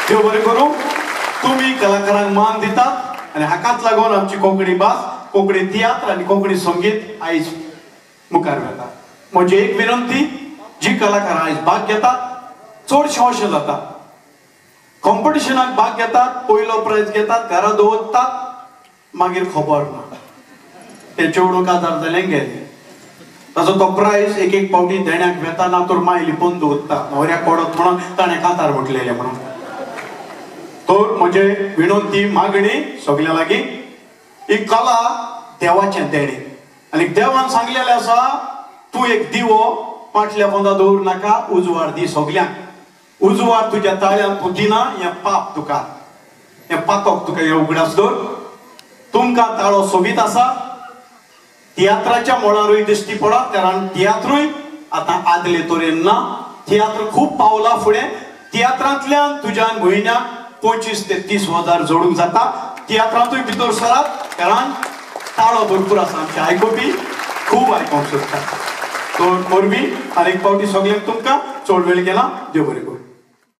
देव बरें करूं. तुमी कलाकारांक मान दितात आनी हाकाच लागून आमची कोंकणी भास, कोंकणी तियात्र आनी कोंकणी संगीत आयज मुखार वता. म्हजी एक विनंती, जी कलाकारां आयज भाग घेतात, चडशें अशें जाता, कॉम्पिटिशनाक भाग घेतात, पयलो प्रायज घेतात, घरा दवरतात, मागीर खबर ना ते चेडूं काजार जालें गेलें. ताजो तो प्रायज एक एक फावटी देण्याक वेता ना तर माय लिपोवन दवरता, न्हवऱ्याक पडत म्हणून ताणें कांतार म्हटलेलें म्हणून. तर म्हजे विनंती मागणी सगल्या लागीं, ही कला देवाचें देणें आनी देवान सांगलेलें आसा, तूं एक दिवो पाटल्या पोंदा दवर नाका, उजवाड दी सगल्यांक. उजवाड तुज्या ताळ्यान तूं दिना, हें पाप तुका, हें पातक तुका, हें उगडास दवर. तुमकां ताळो सोबीत आसा, तियात्राच्या मळारूय दिश्टी पडत, कारण तियात्रूय आतां आदले तरेन ना. तियात्र खूब पावला फुडें. तियात्रांतल्यान तुज्यान म्हयन्याक 25 ते 30 हजार जोडूंक जाता. तियात्रांतूय भितर सरात, कारण ताळो भरपूर आसा, आमचे आयकुपी खूब आयकूंक सोदता. तर मोरबी आनी एक फावटी सगल्यांक तुमकां चड वेळ गेला. देव बरें करूं.